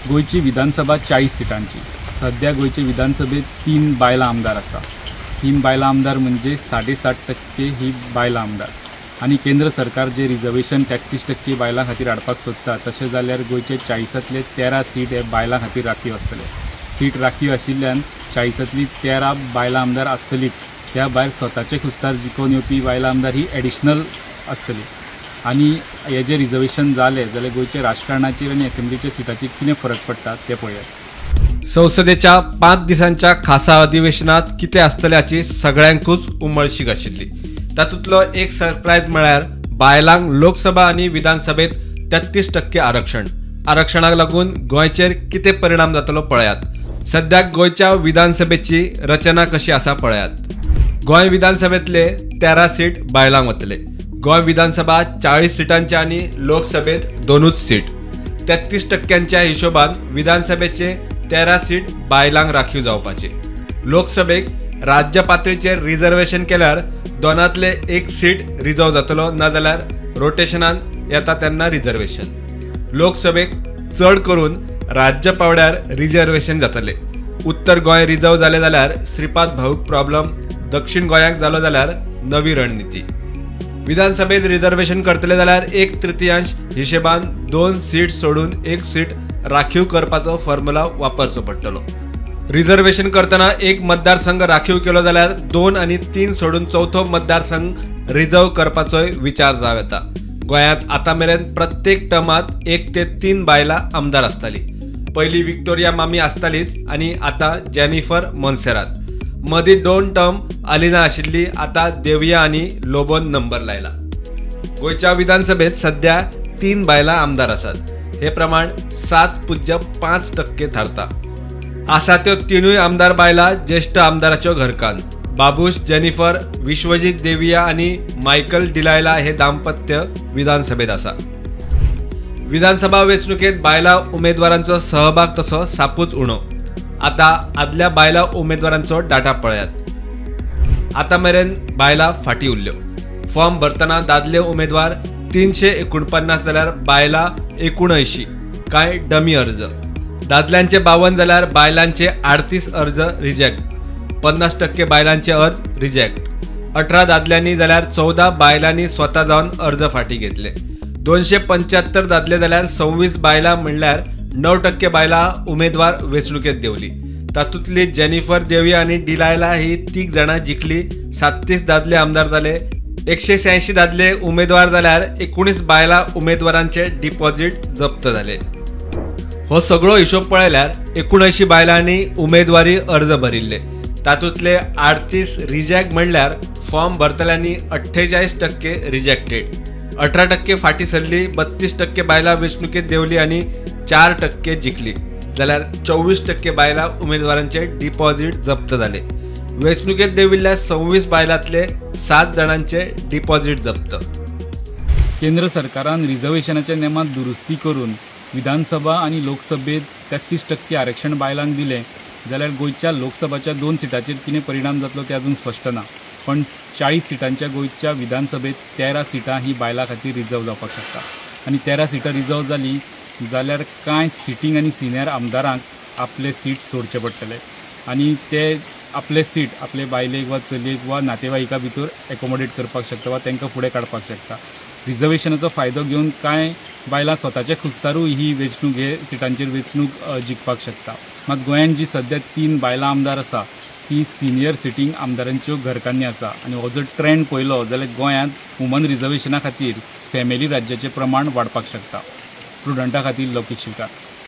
गोंयची विधानसभा 40 सिटांची. सध्या गोंयचे विधानसभेत 3 बायलां आमदार आसा. 3 बायलां आमदार म्हणजे 7.5% ही बायलां आमदार. आनी केंद्र सरकार जे रिजर्वेशन 33% बायलां खातीर हाडपाक सोदता तशें जाल्यार गोंयचे 40तले 13 सीट हे बायलां खातीर राखीव आसतले. सीट राखीव आशिल्ल्यान 40तली 13 बायलां आमदार आसतलीच. त्या भायर स्वताचे खुस्तार जिखोवन येवपी बायलां आमदार ही एडिशनल आसतली. आनी हे जे रिजर्वेशन जालें जाल्यार गोंयच्या राजकारणाचेर आनी असेंब्लीच्या सिटाचेर कितें फरक पडटा तें पळयात. संसदेच्या 5 दिसांच्या खासा अधिवेशनात कितें आसतलें हाची सगळ्यांकूच उमळशीक आशिल्ली. तातूंतलो एक सरप्रायज म्हळ्यार बायलांक लोकसभा आनी विधानसभेत 33% आरक्षण. आरक्षणाक लागून गोंयचेर कितें परिणाम जातलो पळयात. सद्याक गोंयच्या विधानसभेची रचना कशी आसा पळयात. गोंय विधानसभेतले 13 सीट बायलांक वतले. गोंय विधानसभा 40 सिटांचे आनी लोकसभेत 2 सीट. 33% हिशोबान विधानसभेचे 13 सीट बायलांक राखीव जावपाचे. लोकसभेक राज्य पातळीचेर रिजर्वेशन केल्यार 2तले 1 सीट रिजर्व जातलो, नाजाल्यार रोटेशनान येता तेन्ना रिजर्वेशन. लोकसभेक चड करून राज्य पावड्यार रिजर्वेशन जातले. उत्तर गोंय रिजर्व जालें जाल्यार श्रीपाद भाऊक प्रॉब्लम, दक्षिण गोंयाक जालो जाल्यार नवी रणनिती. विधानसभेत रिजर्वेशन करतले जाल्यार 1/3 हिशेबान 2 सीट सोडून 1 सीट राखीव करपाचो फॉर्म्युला वापरचो पडटलो. रिजर्वेशन करतना 1 मतदारसंघ राखीव केलो जाल्यार 2 आनी 3 सोडून चवथो मतदारसंघ रिजर्व करपाचोय विचार जावं येता. गोंयांत आतां मेरेन प्रत्येक टर्मांत 1 ते 3 बायलां आमदार आसताली. पयलीं विक्टोरिया मामी आसतालीच आनी आतां जेनिफर मोन्सेरात. मदीं 2 टर्म अलिना आशिल्ली, आतां देविया आनी लोबोन नंबर लायला. गोंयच्या विधानसभेत सध्या 3 बायलां आमदार आसात. हे प्रमाण 7.5% थारता. आसा त्यो 3 आमदार बायलां ज्येश्ठ आमदाराच्यो घरकान्न. बाबूश जेनिफर, विश्वजीत देविया आनी मायकल डिलायला हे दाम्पत्य विधानसभेत आसा. विधानसभा वेंचणुकेत बायलां उमेदवारांचो सहभाग तसो सापूच उणो. आतां आदल्या बायलां उमेदवारांचो डाटा पळयात. आतां मेरेन बायलां फाटीं उरल्यो. फॉर्म भरतना दादले उमेदवार 349 जाल्यार बायलां 79. कांय डमी अर्ज. दादल्यांचे 52 जाल्यार बायलांचे 38 अर्ज रिजेक्ट. 50% बायलांचे अर्ज रिजेक्ट. 18 दादल्यांनी जाल्यार 14 बायलांनी स्वता जावन अर्ज फाटीं घेतले. 275 दादले जाल्यार 26 बायलां म्हणल्यार 9% बायलां उमेदवार वेंचणुकेत देंवली. तातूंतली जेनिफर देवी आनी डिलायला ही 3 जाणां जिखली. 37 दादले आमदार जाले. 186 दादले उमेदवार जाल्यार 19 बायलां उमेदवारांचे डिपॉझिट जप्त जाले. हो सगळो हिशोब पळयल्यार 79 बायलांनी उमेदवारी अर्ज भरिल्ले. तातूंतले 38 रिजेक्ट म्हणल्यार फॉर्म भरतल्यांनी 48% रिजेक्टेड. 18% फाटीं सरली. 32% बायलां वेंचणुकेत देंवली आनी 4% जिखली जाल्यार 24% बायलां उमेदवारांचे डिपॉझिट जप्त जाले. वेंचणुकेत देंविल्ल्या 26 बायलांतले 7 जाणांचे डिपॉझिट जप्त. केंद्र सरकारान रिजर्वेशनाच्या नेमांत दुरुस्ती करून विधानसभा आनी लोकसभेत 33% आरक्षण बायलांक दिलें जाल्यार गोंयच्या लोकसभाच्या 2 सिटांचेर कितें परिणाम जातलो तें अजून स्पश्ट ना. पण 40 सिटांच्या गोंयच्या विधानसभेत 13 सिटां ही बायलां खातीर रिजर्व जावपाक शकता. आनी 13 सिटां रिजर्व जाली जाल्यार कांय सिटींग आनी सिनियर आमदारांक आपले सीट सोडचे पडटले आनी ते आपले सीट आपले बायलेक वा चलयेक वा नातेवाईका भितर एकोमोडेट करपाक शकता वा तांकां फुडें काडपाक शकता. रिजर्वेशनाचो फायदो घेवन कांय बायलां स्वताच्या खुस्तारूय ही वेंचणूक हे सिटांचेर वेंचणूक जिखपाक शकता. मात गोंयांत जी सद्या 3 बायलां आमदार आसा ती सिनियर सिटींग आमदारांच्यो घरकान्नी आसा. आनी हो जर ट्रेंड पळयलो जाल्यार गोंयांत वुमन रिजर्वेशना खातीर फॅमिली राज्याचें प्रमाण वाडपाक शकता. प्रुडंटा खातीर लौकीक शिलकार.